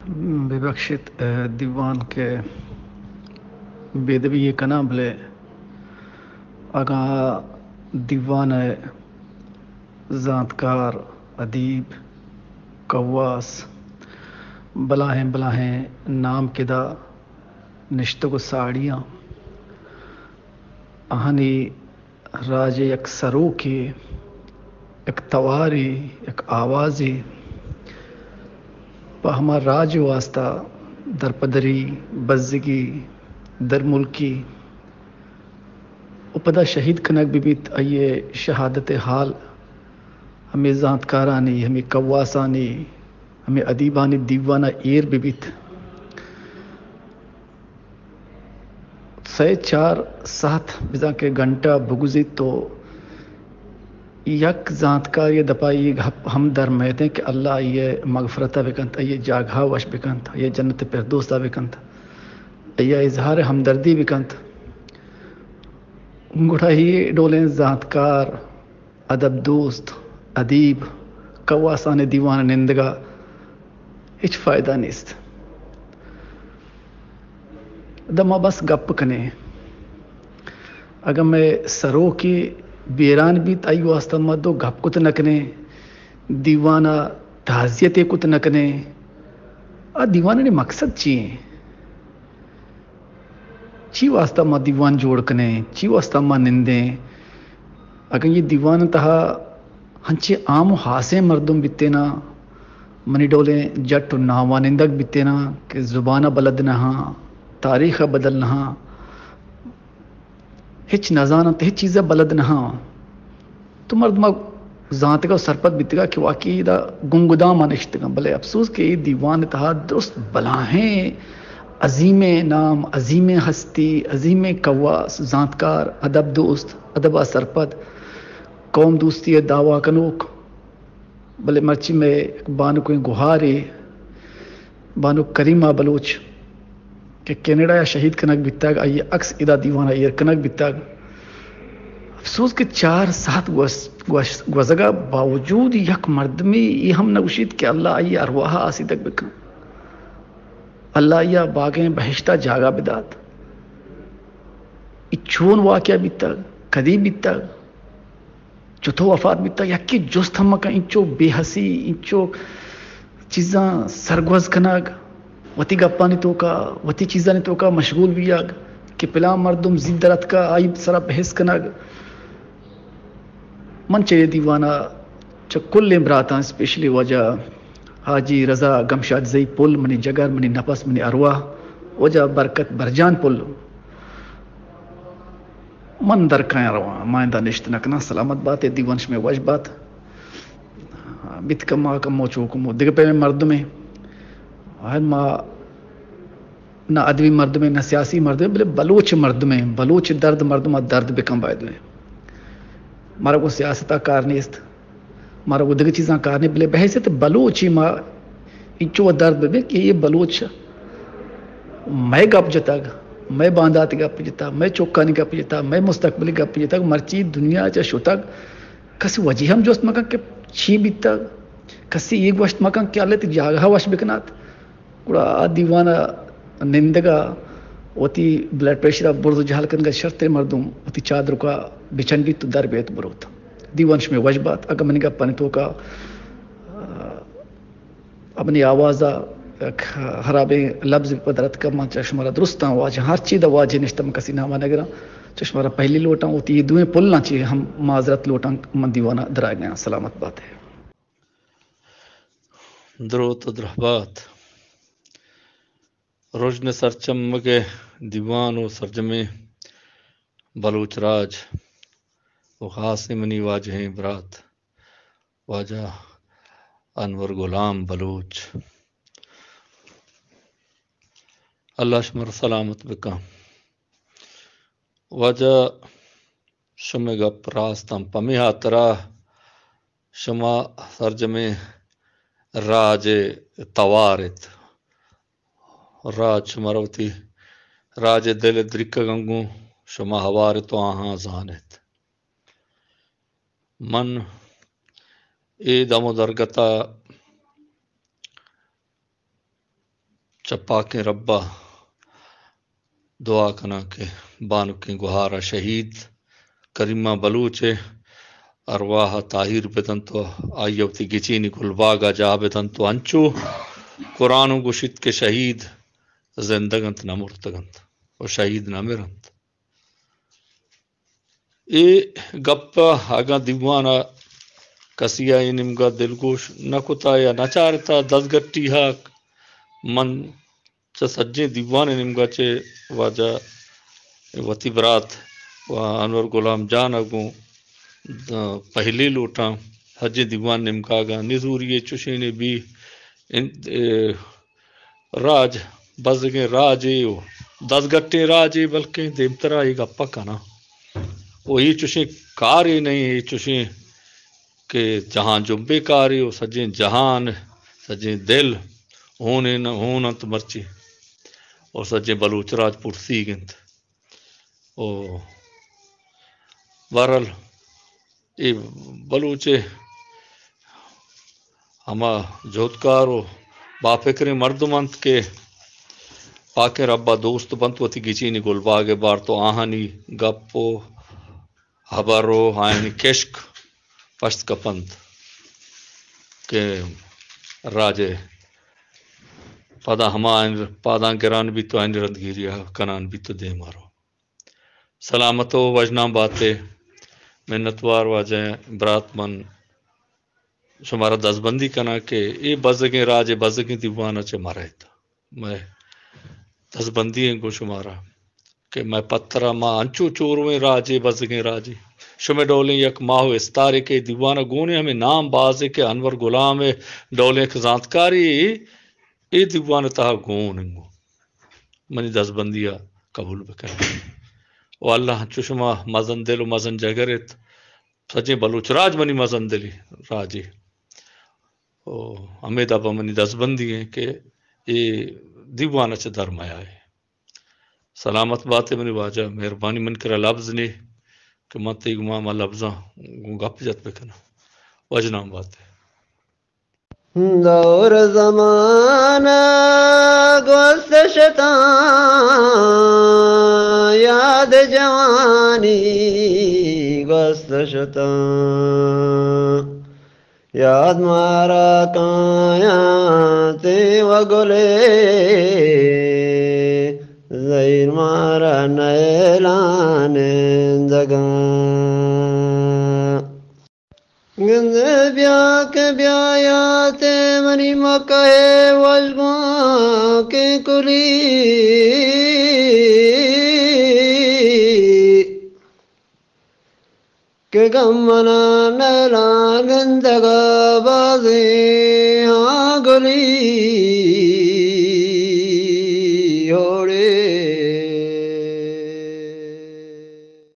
ببخشیت، اے، دیوان کہ بے ادبی ءَ کناں، بلے اگاں دیوان ءِ زانتکار، ادیب، کواس، بلاہیں بلاہیں نام کہ ادا نشتگ ءُ ساڑی آں، آہانی راج ءِ یک سروکے، یک توارے، یک آوازے پہ ہما راج ءِ واستا درپدری، بزگی، درملکی ءُ پدا شہید کنگ بہ بیت، آئی ءِ شہادت ءِ حال ہمے زانتکارانی، ہمے کواسانی، ہمے ادیبانی دیوان ءَ ایر بہ بیت۔ سئے چار ساعت بزاں کہ گھنٹہ بگوزیت تو یک زانتکاری ءِ دپا اے گپ ہم در مئیتیں کہ اللہ آئی ءِ مغفرت ءَ بکنت، آئی ءِ جاگہ ءَ وش بکنت، آئی ءِ جنت فردوس ءَ بکنت، آئی ءَ اظہار ہمدردی بکنت۔ گڑا اے ڈولیں زانتکار، ادب دوست، ادیب، کواسانی دیوان ءَ نندگ ءَ ہچ فائدہ نیست۔ ادا ما بس گپ کنیں۔ اگاں مئے سروکے بیران بیت، آئی واستا ما دو گپ کت نہ کنیں، دیوان ءَ تعزیتے کت نہ کنیں، آ دیوانانی مقصد چی ایں؟ چی واستا ما دیوان جوڑ کنیں؟ چی واستا ما نندیں؟ اگاں اے دیوان ءِ تہا ہنچیں عام ءُ ہاسیں مردم بیتیناں، منی ڈولیں جٹ ءُ ناوانندگ بیتیناں کہ زبان ءَ بلد نہ آں، تاریخ ءَ بلد نہ آں، ہچ نہ زاننت، ہچ چیز ءَ بلد نہ آں، تو مردم ءَ زانتگ ءُ سرپد بیتگ کہ واقعی ادا گنگدام ءَ نشتگ آں۔ بلے افسوس کہ اے دیوان ءِ تہا درست بلاہیں عظیمیں نام، عظیمیں ہستی، عظیمیں کواس، زانتکار، ادب دوست، ادب ءَ سرپد، قوم دوستی ءِ دعویٰ کنوک، بلے مرچی مئے یک بانکیں گہارے بانک کریمہ بلوچ کہ کینیڈا ءَ شہید کنگ بیتگ، آئی ءِ عکس ادا دیوان ءَ ایر کنگ بیتگ۔ افسوس کہ چار ساعت گوس-، گوس-، گوزگ ءَ باوجود یک مردمے اے ہم نہ گوشیت کہ اللہ آئی ءِ ارواہ ءَ آسیدگ بکن، اللہ آئی ءَ باگیں بہشت ءَ جاگہ بدات۔ اے چون واقعہ بیتگ، کدی بیتگ؟ چتو وفات بیتگ، یکے جست ہم مکن، اینچو بے حسی، اینچو چیزاں سرگوز کنگ، وتی گپانی توکا، وتی چیزانی توکا مشغول بیگ کہ پلان مردم زید در اتکا، آئی سرا بحث کنگ۔ من چہ اے دیوانا چہ کلیں براتاں، اسپیشلی واجہ حاجی رضا گمشاد زئی پل، منی جگر، منی نفس، منی ارواح، واجہ برکت برجان پل، من در کایاں رواں، ما اندا نشت نہ کناں۔ سلامت بات ئے، دیوان شمئے وش بات۔ بیت کما کمو چو کمو دگہ پیمیں مردمے۔ آہد ما نہ ادبی مردمے، نہ سیاسی مردمے، بلے بلوچ مردمے، بلوچ درد مردم ءَ درد بکن باید۔ مارا گوں سیاست ءَ کار نیست۔ مارا گوں دگہ چیزاں کار نہ، بلے بحیثیت بلوچی ما انچو وت درد ببیں کہ اے بلوچ مئے گپ جتگ، مئے باندات گپ جتگ، مئے چکانی گپ جتگ، مئے مستقبلی گپ جتگ، مرچی دنیا چہ شتگ، کسی وجہ ہم جست مکن کہ چی بیتگ، کسی اے گوشت مکن کہ اللہ تئی جاگہ وش بکنات۔ گڑا آ دیوان ءَ نندگ ءَ وتی بلڈ پریشر ءَ برز ءُ جہل کنگ ءَ شرتریں مردم وتی چادرک ءَ بچنڈیت ءُ در بیت بروت۔ دیوان شمئے وش بات۔ اگاں منی گپانی توکا، آ، منی آواز ءَ یک ہرابیں لبز پدر اتکگ، من چہ شمارا درستاں واجہ، ہرچی دا واجہ نشتہ، من کسی نام ءَ نگراں، چہ شمارا پہلی لوٹاں، وتی اے دوئیں پلاں چہ ہم معذرت لوٹاں، من دیوان ءَ درآیگ ءَ آں۔ سلامت بات ئے۔ دروت ءُ درہبات۔ رژن سرچمگ ءِ دیوان ءُ سرجمیں بلوچ راج ءُ خاصیں منی واجہیں برات واجہ انور غلام بلوچ، اللہ شمارا سلامت بکن۔ واجہ شمئے گپ راست انت، پمے ہاترا شما سرجمیں راج ءِ توار ات۔ راج شمارا وتی راج ءِ دل ءِ درکگاں گوں شما ہوار ات ءُ آہاں زان ات۔ من اے دم ءُ درگت ءَ چہ پاکیں رب ءَ دعا کناں کہ بانکیں گہار ءَ شہید کریمہ بلوچ ءِ ارواہ ءَ تاہیر بدنت ءُ آئی ءَ وتی گچینی گلباگ ءَ جاہ بدنت ءُ انچو قرآن ءَ گوشیت کہ شہید زندگ انت، نہ مرتگ انت ءُ شہید نہ مرنت۔ اے گپ ءَ اگاں دیوان ءَ کسی ءَ اے نیمگ ءَ دلگوش نہ کتا یا نہ چارتا دزگٹی ءَ، من چہ سجیں دیوان ءِ نیمگ ءَ چہ واجہ وتی برات و انور غلام جان ءَ گوں پہلی لوٹاں، سجیں دیوان نیمگ ءَ اگاں نزوری ءَ چشیں بی انت، اے، راج، بزگیں راجے و دزگٹیں راجے، بلکیں دیمترا اے گپ ءَ کناں۔ و اے چشیں کارے نہ ایں، اے چشیں کہ جہان جنبے کارے و سجیں جہان، سجیں دل ہون، ہون انت مرچی و سجیں بلوچ راج پرسیگ انت۔ و بہرحال اے بلوچ ءِ ہما جہدکار و باپکریں مردم انت کہ پاکیں رب ءَ دوست بنت، وتی گچینی گلباگ ءَ بارت و آہانی گپ و ہبر و آیانی کشک پشت کپنت کہ راج ءِ پدا ہما آیانی پاداں گران بیت و آیانی رندگیری ءَ کنان بیت و دیما رو۔ سلامت و وژنام بات ئے۔ منتوار واجہ برات، من شمارا دزبندی کناں کہ اے بزگیں راج ءِ بزگیں دیوان ءَ چہ مرئیت۔ مئے دزبندی ایں گوں شمارا کہ مئے پترا ما انچو چورویں راجے، بزگیں راجے، شمئے ڈولیں یک ماہ و استارے کہ اے دیوان ءَ گون ایں، ہمے نام بازے کہ انور غلام ءِ ڈولیں یک زانتکارے اے دیوان ءِ تہا گون انگو۔ منی دزبندی ءَ قبول بکن۔ و اللہ انچو شما مزن دل و مزن جگر ات۔ سجیں بلوچ راج منی مزن دلی راجے۔ و ہمے دابا منی دزبندی ایں کہ اے دیوان ءَ چہ در میائے۔ سلامت بات ئے منی واجہ، مہربانی، من کرا لبز نے کہ من تئی گما ہما لبزاں گوں گپ جت بکناں۔ وژنام بات ئے۔ دور زمانہ گوست شتاں، یاد جوانی گوست شتاں۔ یاد مارا کایاں تئی و گلے، زہیر مارا نیلان دگاں۔ گندے بیا کہ بیا یات منی مکہ ءِ وژگوانکیں کلی، کہ گم منا نیلاں گندگا بازیں ہاں گلی۔